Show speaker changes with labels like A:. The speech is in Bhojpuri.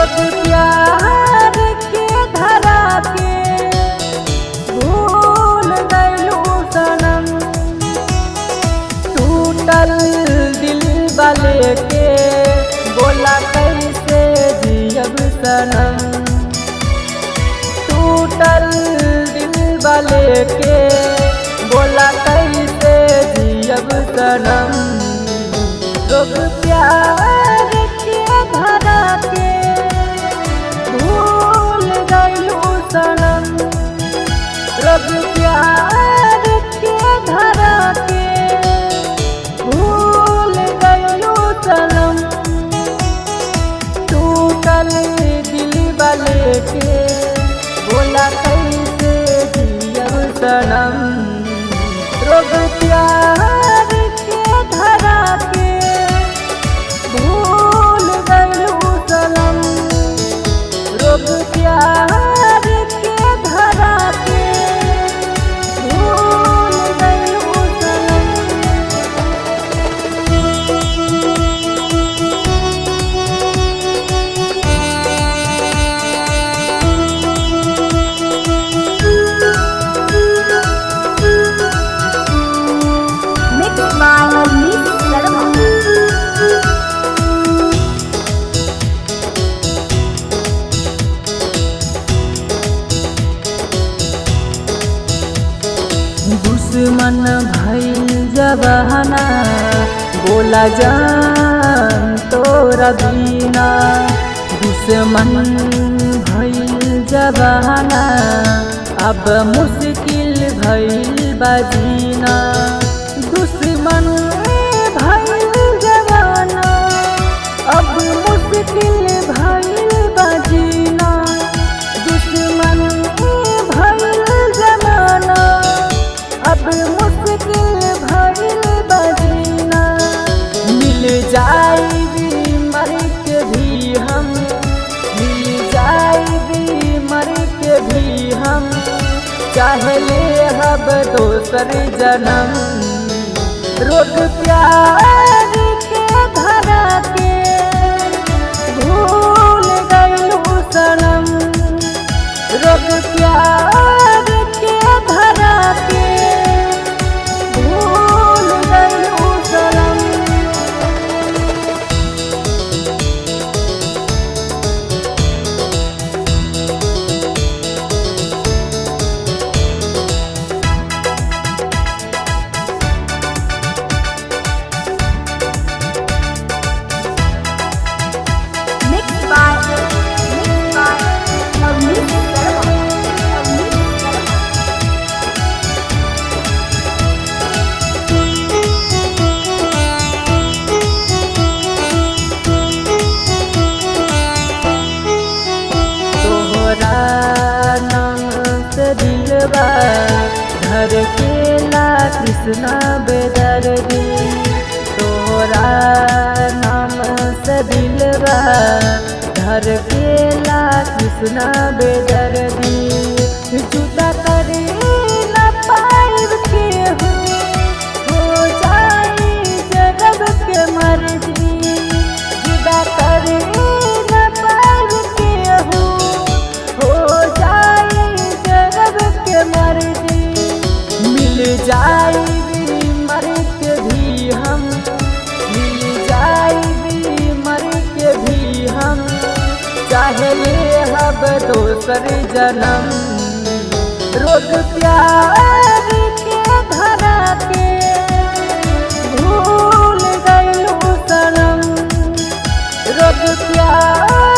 A: रोग प्यार के धरा के भूल गइलू सनम। टूटल दिल वाले के बोला कैसे जियब सनम। टूटल दिल वाले के बोला कैसे जियब सनम। रोग प्यार के धरा के भूल गइलू सनम। रोग प्यार के धरा के भूल गइलू सनम। टूटल दिल वाले के बोला कैसे जियब सनम। रोग प्यार के धरा के भूल गइलू सनम। रोग प्यार के धरा के भूल गइलू सनम।
B: Mixed by Avneet Sharma.
A: दुश्मन भइल जबाना बोला जान तोरा बिना। दुश्मन भइल जबाना अब मुश्किल भइल बजीना। दुश्मन भइल जबाना अब मुश्किल भइल बजीना। दुश्मन भइल जमाना अब मुश्किल भइल बजीना। मिल जाई मर के भी हम, मिल जाई मर के भी हम, चाहे ले हब दोसर जन्म। रोग प्यार के धरा के भूल गइलू सनम। रोग प्यार के धरा के भूल गइलू सनम।
B: Mixed by Avneet Sharma. Avneet Sharma.
A: तोहरा नाम से दिलवा धर केला कृष्णा बेदर्दी। तोहरा नाम से दिलवा धर केला कृष्णा बेदर्दी। जुदा करे न पाइब केहू हो जाई जगब के मर्जी। जुदा करे न पाइब केहू हो जाई जगब के मर्जी। मिल जाई मर के भी हम, मिल जाई मर के भी हम, चाहे ले हब दोसर जन्म। रोग प्यार के धरा के भूल गइलू सनम। रोग प्यार